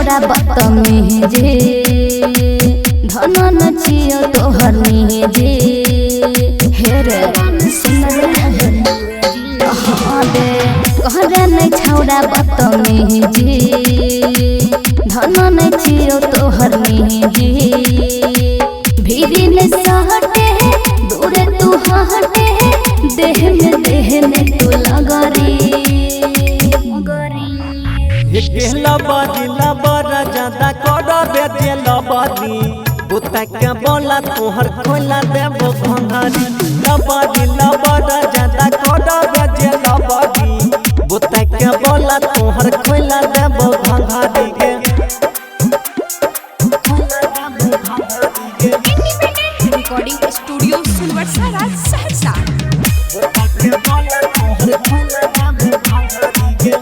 छौड़ा बदतमीजी, धन न छियो तोहर निजी। हे रे सुन रे, हाँ रे करे नहीं छौड़ा बदतमीजी, धन न छियो तोहर निजी। भीड़ी ने सहटे दूरे तू हटे, देह में तू लगरी। लबरी लबर ज्यादा करबे जे लबरी, बुता के बोला तोहर खोला देबो घंघरी। लबरी लबर ज्यादा करबे जे लबरी, बुता के बोला तोहर खोला देबो घंघरी गे। रिकॉर्डिंग स्टूडियो सुनवरसा राज सहरसा। बुता के बोला तोहर खोला देबो घंघरी गे।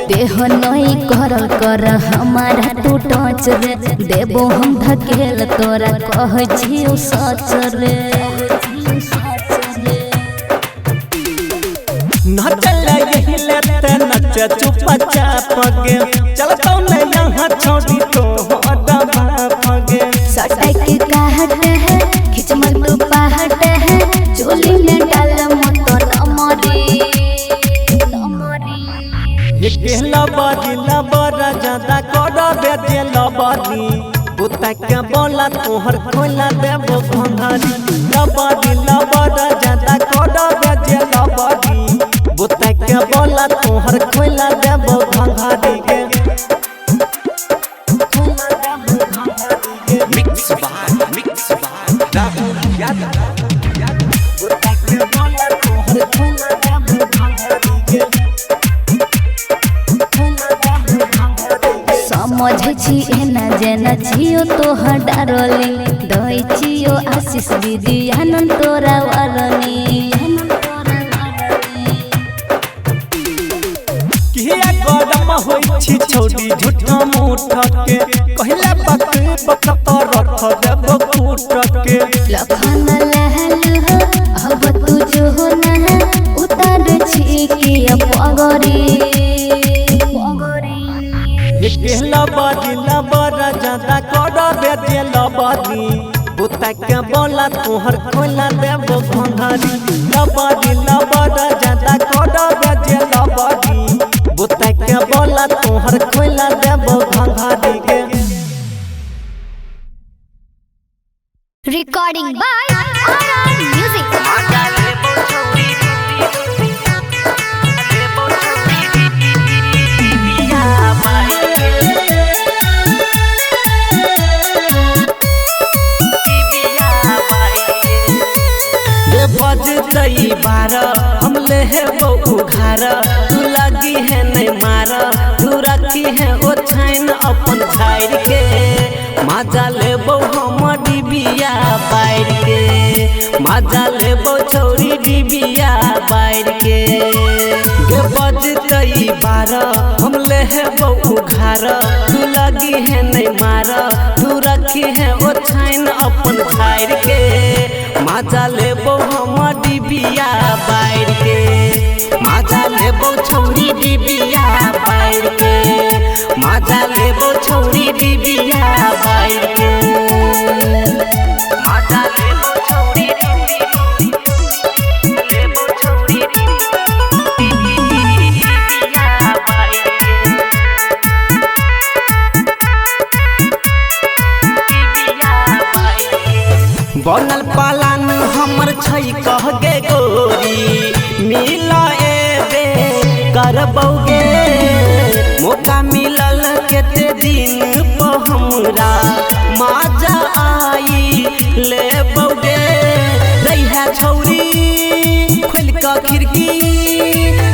देह नहीं करल कर हमारा तू टच रे, देबो हम धकेल तोरा कह छियो सच रे। नचल यही लेते नच चुपचाप गे, चलतौ न यहाँ छोड़ी तो दबाप गे। सटाई के काहट है खिचमल तू पाहट है, चोली में डाल मत नमरी। लबरी लबर ज्यादा करबे जे लबरी, बुता के बोला तोहर खोला देबो घंघरी। लबरी लबर ज्यादा करबे जे लबरी, बुता के बोला तोहर खोला देबो घंघरी गे। Mix by Rahul Yadav. बुता के बोला तोहर खोला देबो घंघरी गे। समझ छी एना जेना छियो तोहर डारली, दै छियो आशीष दीदी आनंद तोरा वरनी। किया गरम होई छी छौड़ी झूठा मूठ के, कहला बक बक तो रख देबो कूट के। लखन लहल अब तू जो ना उतार छी के पगरी। लबरी लबर ज्यादा करबे जे लबरी, बुता के बोला तोहर खोला देबो घंघरी। लबरी लबर ज्यादा करबे जे लबरी, बुता के बोला तोहर खोला देबो घंघरी गे। Recording by RR Music. बजतई बार हम ले है उघार, तू लगी है नहीं मार, तू रखी है ओ छैन अपन झाड़ के। मजा लेबो हम डिबिया बार के, मजा लेबो छौरी डिबिया बार के। गे बजतई बार हम ले है उघार, तू लगी है नहीं मार, तू रखी है ओ छैन अपन झाड़ के। मजा लेबो हम डिबिया बार के, मजा लेबो छौरी डिबिया बार के, मजा लेबो छौरी डिबिया बार के। मजा लेबो छौरी लेबो छौरी डिबिया बार के, डिबिया बार के। बनल पालन हमर छै कह गे गोरी, मिला एबे करबौगे। मौका मिलल केते दिन पर हमरा मजा आई लेबौगे। रहिया छौरी खोल क खिड़की,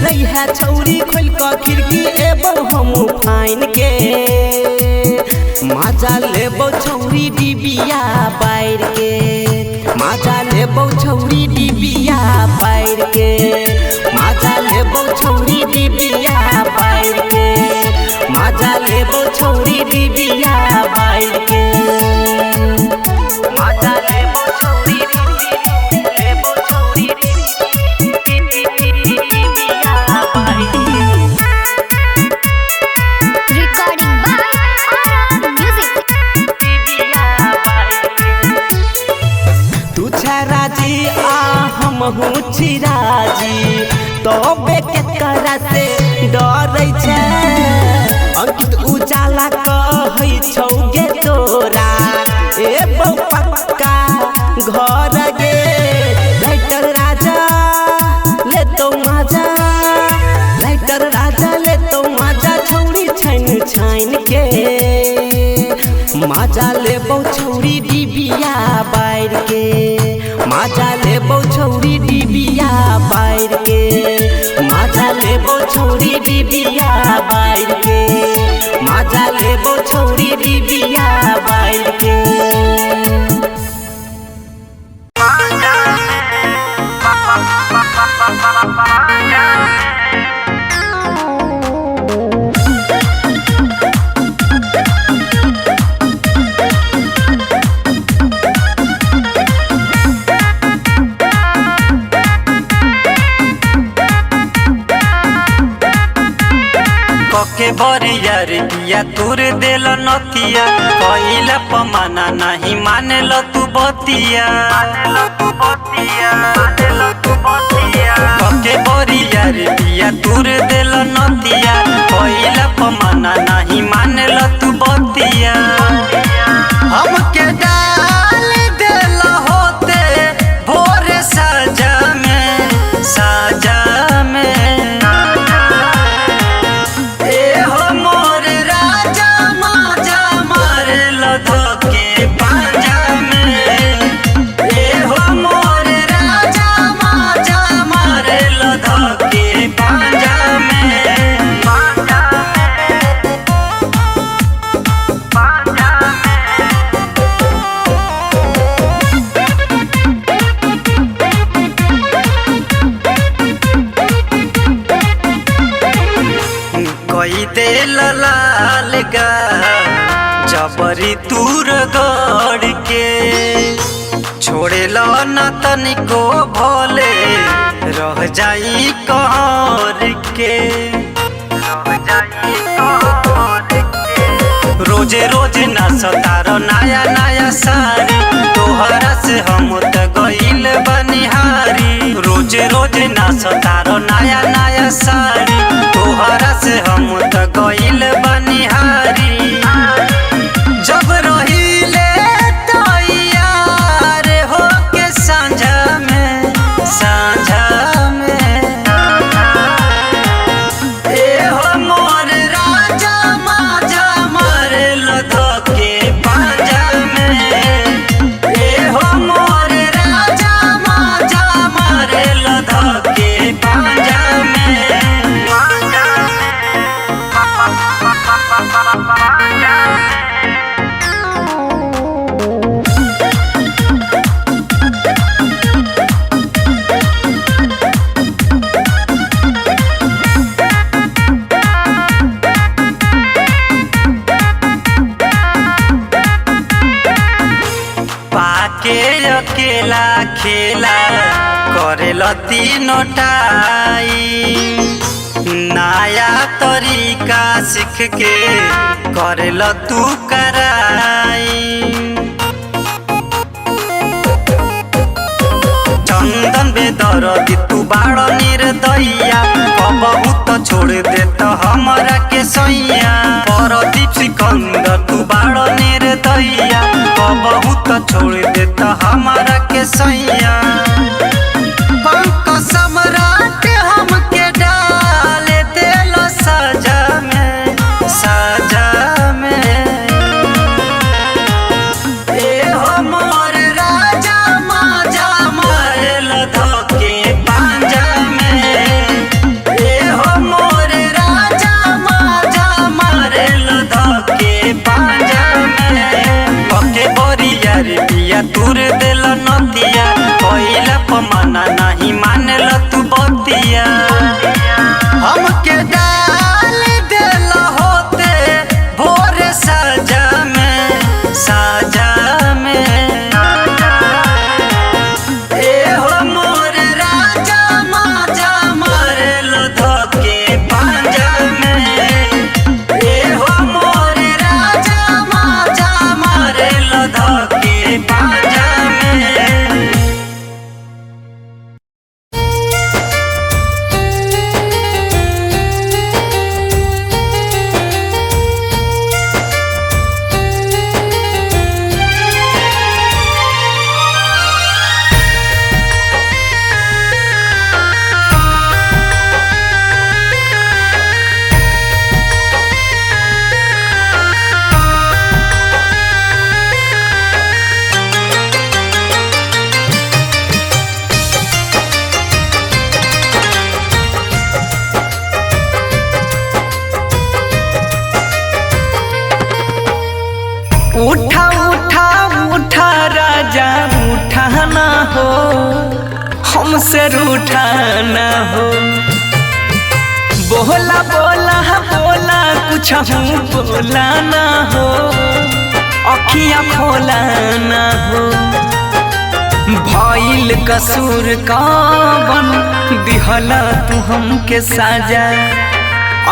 रहिया छौरी खोल क खिड़की, एबौ हम फाइन के। मजा लेबौ छौरी डिबिया बार के, मजा लेबौ छौरी डिबिया बार के, मजा लेबौ छौरी डिबिया बार के, मजा लेबौ छौरी डिबिया बार के। मजा लेबौ छौरी लेबौ छौरी डिबिया बार के। लेबौ पक्का घर गे। राइटर राजा लेतौ मजा, राइटर राजा लेतौ मजा छौरी छानि छानि के। मजा लेबौ छौरी डिबिया बारि के, मजा लेबौ छौरी डिबिया बारि के, मजा लेबौ छौरी डिबिया बारि के, मजा लेबौ छौरी डिबिया बारि के। कके बरिया रे बिया तोर देल नतिया, कइला पमाना नहीं मानेल तू बतिया। कके बरिया रे बिया तोर देल नतिया, कइला पमाना नहीं मानेल तू बतिया। हमके डाल देल होते भोर साजा में, साजा में। लाल गा जबरी तूर गड़ के छोड़े लो न तनिको भोले रह जाई कहर के। रोजे रोजे ना सतारो नया नया सारी, तोहरा से हम त गइल बनिहारी। रोजे रोजे ना सतारो नया नया सारी, तोहरा से हम त गइल बनिहारी। जब रहिले तैयार होके साँझा में, साँझा में। ए हो मोर राजा माजा मारे धोके पांजा में। ए हो मोर राजा माजा मारे धोके पांजा में। पाके अकेला खेला करेल तीनों टाई, नया तरीका सीख के करेल तू कराई। चंदन बेदरदी तू बाड़ निर्दयिया, कबहू तो छोड़ दे तो हमरा के सैया। परदीप सिकंदर तू बाड़ निर्दयिया, कबहू तो छोड़ दे तो हमरा के सैया। पंक सम्राट हमके डाल देल सजा में, सजा में। ए हो मोर राजा माजा मारेल धोके पांजा में। ए हो मोर राजा माजा मारेल धोके पांजा में। पके बरिया रे बिया तूर देल नतिया, कइला पमाना नहीं मानेल तू बतिया। हमके डाल देल होते भोर साजा में, साजा में। ए हो मोर राजा माजा मारेल धोके पांजा में। ए हो मोर राजा माजा मारेल धोके पांजा में। हमसे रूठा ना हो। बोला बोला बोला कुछ हूँ बोला ना हो, अखियाँ खोला ना हो। भइल कसूर कावन दिहला तू हमके साजा,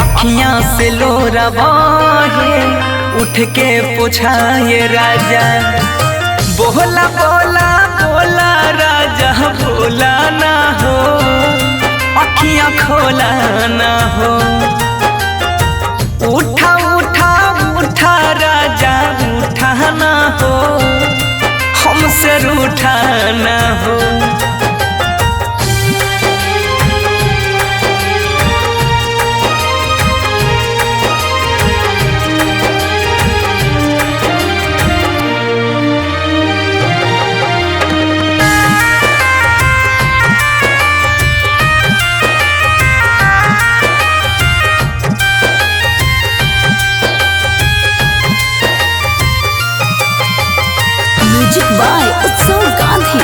अखियाँ से लोरा बहे उठ के पोछाए राजा। बोला बोला बोला राजा बोला ना हो, अखियाँ खोला ना हो। उठा उठा उठा राजा उठा ना हो, हमसे रूठा ना हो। म्यूजिक बाय उत्सव गांधी।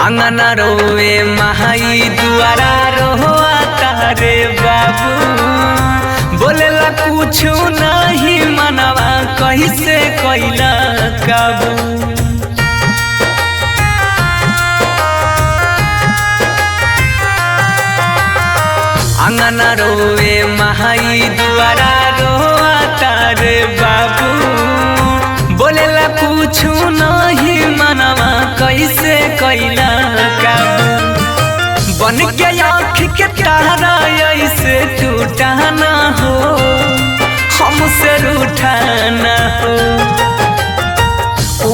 अंगना रोवे महाई दुआरा रोआ तारे बाबू, बोलेला कुछ नहीं मनवा कैसे कैला काबू। अंगना रोवे महाई दुआरा रोआ तारे बाबू, बोलेला कुछ नहीं मनवा कैसे कैला काबू। बन के आँख के तारा ऐसे टूटा ना हो, हमसे रूठा ना हो।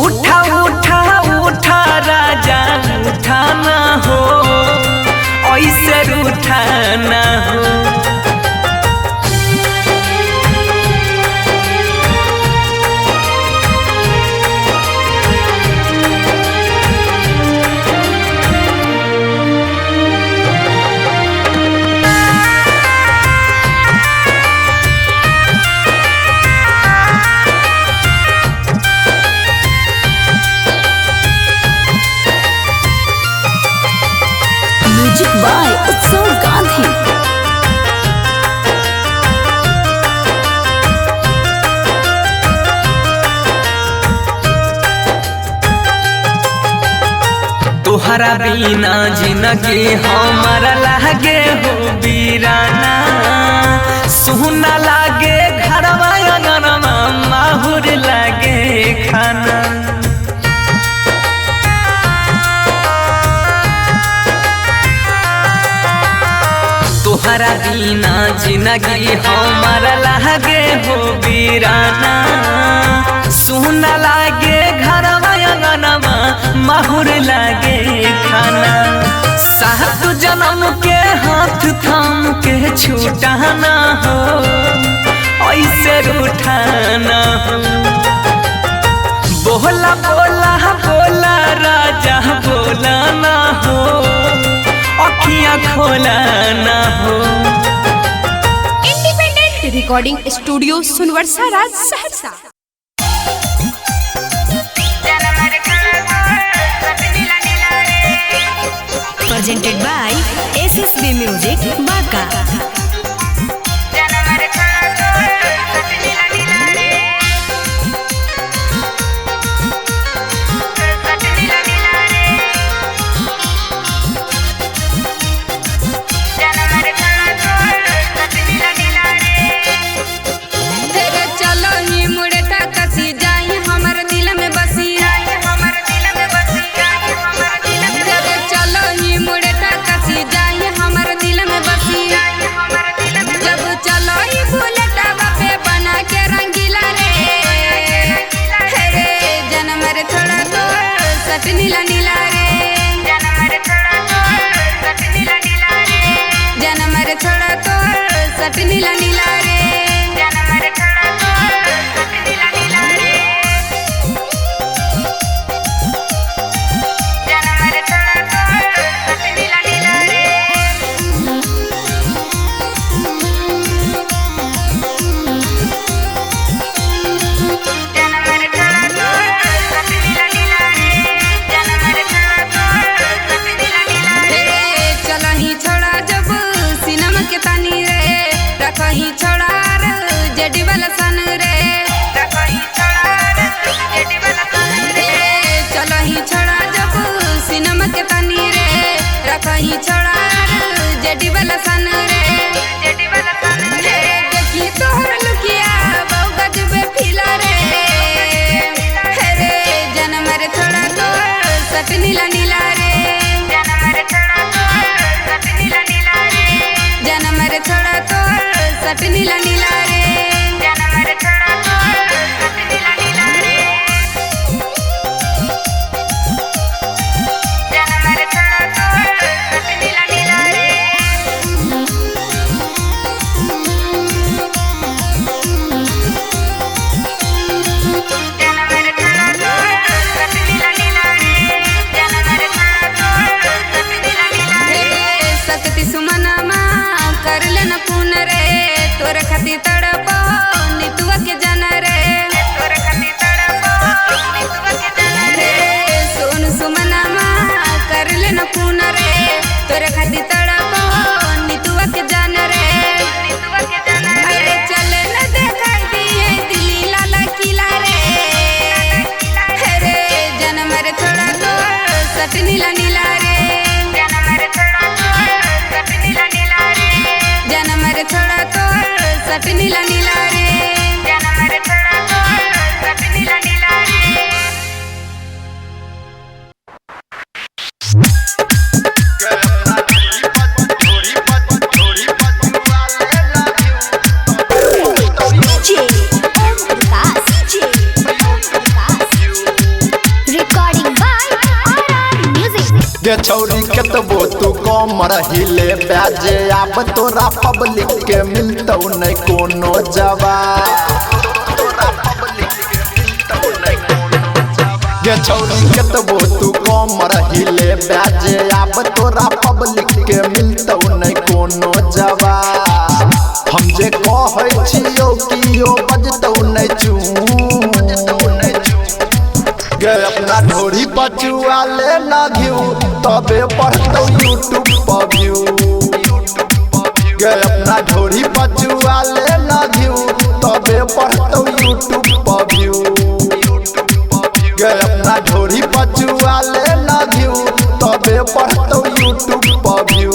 उठा उठा उठा राजा उठा ना हो, ऐसे रूठा ना हो। म्यूजिक बाय उत्सव गांधी। तोहरा बिना जिंदगी हमारा लागे हो बीराना, सोना लागे घरवा अंगनमा माहुर लागे खाना। तोहरा बिना जिंदगी हमारा लागे हो बीराना, सोना लागे घरवा अंगनमा माहुर लागे खाना। सात जन्म के हाथ थाम के छूटा ना हो, ऐसे रूठा ना हो। बोला बोला बोला राजा बोला ना हो, अखियाँ खोला ना हो। Independent recording studio Sonbarsa Raj Saharsa. Presented by SSB Music Baka. चलो ही मुड़ेटा कसी जाई हमर दिल में बसी, चलो ही मुड़ेटा कसी जाई हमर दिल में बसी। जब चलो ही बुलेटा बापे बना के रंगीला रे, रे जनम रे थोड़ा तो सट नीला नीला रे, जनम रे थोड़ा तो सट नीला नीला रे, जनम रे थोड़ा तो सट नीला नीला रे, जनम रे थोड़ा तो सट नीला नीला रे। जेडी वाला सन रे जेडी वाला सन रे। देखी तोहर लुकिया बहु गजबे फिला रे रे जनम रे थोड़ा तोर सट नीला नीला रे जनम रे थोड़ा तोर सट नीला नीला रे जनम रे थोड़ा तोर सट नीला नीला रे जनम रे थोड़ा तोर सट नीला नीला रे जनम रे थोड़ा तोर सट नीला नीला रे। जनम रे थोड़ा तोर सट नीला नीला रे जनम रे थोड़ा तोर सट नीला नीला रे। सकती सुमनमा कर लेना पुन रे तोर खातिर तड़पो नितुआ के जान रे तोर खातिर तड़पो नितुआ के जान रे। सोन सुमनमा कर लेना पुन रे तोर खातिर तड़पो नितुआ के जान रे नितुआ के जान रे। अरे चल न देखाई दिए दिल्ली लाला किला रे रे जनम रे थोड़ा तोर सट नीला नीला रे जनम रे थोड़ा तोर सट नीला नीला रे जनम रे थोड़ा तोर सट नीला नीला रे जनम रे थोड़ा तोर सट नीला नीला रे। DJ Om Prakash DJ Om Prakash recording by RR music. गे छौरी केतबो तू कम रहिले ब्याजे आब तोरा पब्लिक के मिलतौ नै कोनो जवाब। गे छौरी केतबो तू कम रहिले ब्याजे आब तोरा पब्लिक के मिलतौ नै कोनो जवाब। हम जे कहै छियौ कियो बजतौ नै चूं गे अपना ढोरी पचुआ ले ना घिउ तबे पढ़तौ यूट्यूब पर व्यू। गे अपना ढोरी पचुआ ले ना घिउ तबे पढ़तौ यूट्यूब पर व्यू। गे अपना ढोरी पचुआ ले ना घिउ तबे पढ़तौ YouTube per view.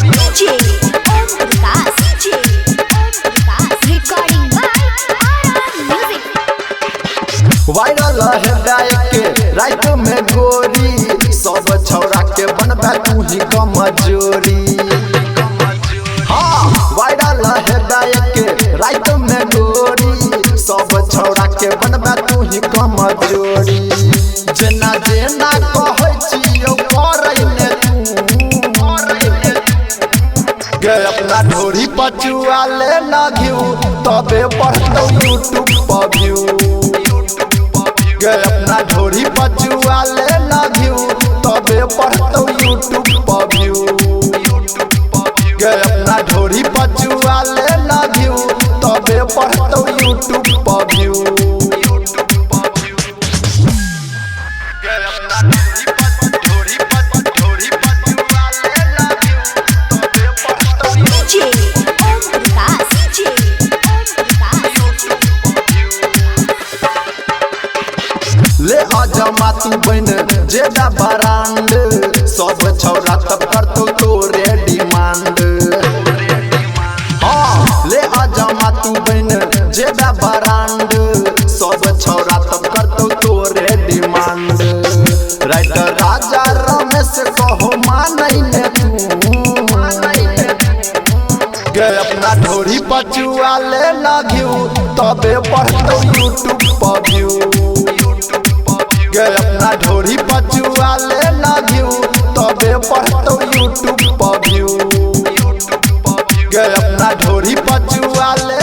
DJ Om Prakash DJ Om Prakash recording by RR music. Viral है गायक के रात में गोरी सब छौरा के बनबा तू ही कमजोरी। हाँ वायरल है गायक के रात में गोरी सब छौरा के बनबा तू ही कमजोरी। जेना जेना कहै छियौ करै ने तू गे अपना ढोरी पचुआ ले ना घिउ तबे पढ़तौ यूट्यूब पर व्यू। गे अपना ढोरी पचुआ ले ना घिउ तबे पढ़तौ यूट्यूब पर व्यू। गे अपना ढोरी पचुआ ले ना घिउ तबे पढ़तौ यूट्यूब पर view. DJ Om Prakash DJ Om Prakash ले आजमा तू बन जेदा बरांड सब छौरा तब करतौ तोरे डिमांड। हाँ ले आजमा तू बन जेदा बरांड सब छौरा तब करतौ तोरे डिमांड। राइटर राजा रमेश कहो मानै ने तू गे अपना ढोरी पचुआ ले ना घिउ तबे पढ़तौ यूट्यूब पर व्यू। गे अपना ढोरी पचुआ ले ना घिउ तबे पढ़तौ यूट्यूब पर व्यू। गे अपना ढोरी पचुआ ले